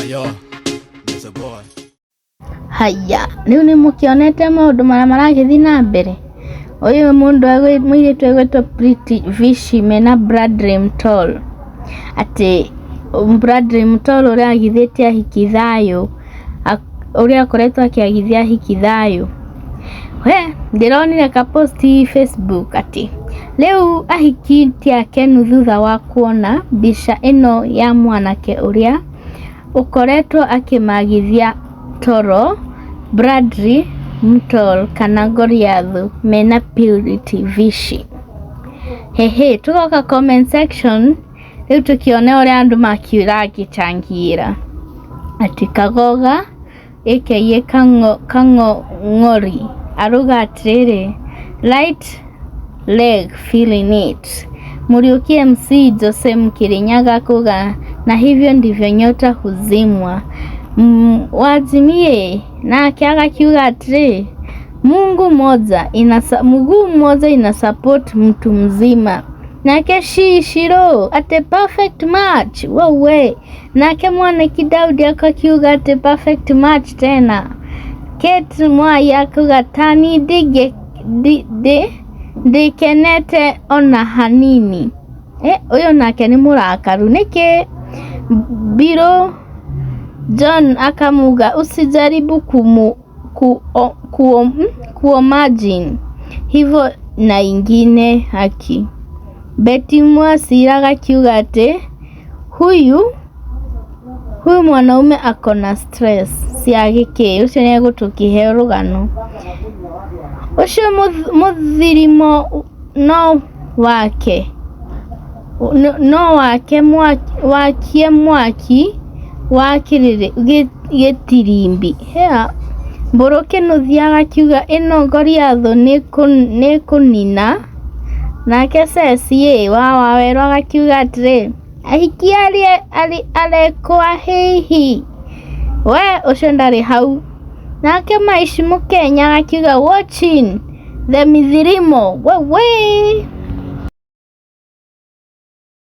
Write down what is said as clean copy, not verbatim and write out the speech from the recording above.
Yo, it's a boy. Haiya, rĩu nĩ mũkĩonete maũndũ marĩa maragĩthiĩ na mbere? Ũyũ mũndũ mũirĩtu egwĩtwo Pretty Vishi mena Bradley Mtol, atĩ Bradley Mtol ũrĩa agithĩtie ahiki thayũ, ũrĩa akoretwo akĩagithia ahiki thayũ. We, ndĩronire ka post Facebook atĩ rĩu ahiki ti akenu thutha wa kuona mbica ĩno ya mwanake ũrĩa ũkoretwo akĩmagithia toro Bradley Mtol kana Goliath mena Purity Vishi. Hehe, tũgoka comment section rĩu tũkĩone ũrĩa andũ makĩragĩcangĩra atĩ Kagoga aka Kang'ong'ori arauga atĩrĩrĩ, "Right leg feeling it." Mũriũki MC Jose Mkĩrĩnyaga akauga, "Na hivyo ndivyo nyota huzimwa." Wajimie nake agakiuga atĩrĩ, Mungu moja inasa, mguu mmoja ina support mtu mzima. Nake Shishiro atĩ perfect match wewe. Nake Mwaniki Daudi akakiuga atĩ perfect match tena. Kate Mwai akauga tani ndĩkenete ona hanini. Eh, ũyũ nake nĩ mũrakaru nĩkĩ? Biro John akamuga usijaribu kuomagine hivyo na ingine haki. Betty Mwasira agakiuga atĩ huyu mwanaume ako na stress cia gĩkĩ ũcio nĩ egũtũkĩhe rũgano. Ũcio mũthirimo no wake no wake wakie mwaki wa gĩtirimbi. Mbũrũ Kĩnuthia agakiuga ĩno Goliath nĩ kũnina. Nake Ceci wa Wawerũ agakiuga atĩrĩ, ahiki arekwa hihi we ũcio ndarĩ hau. Nake Maishi Mũkenya agakiuga watching the mithirimo wewe.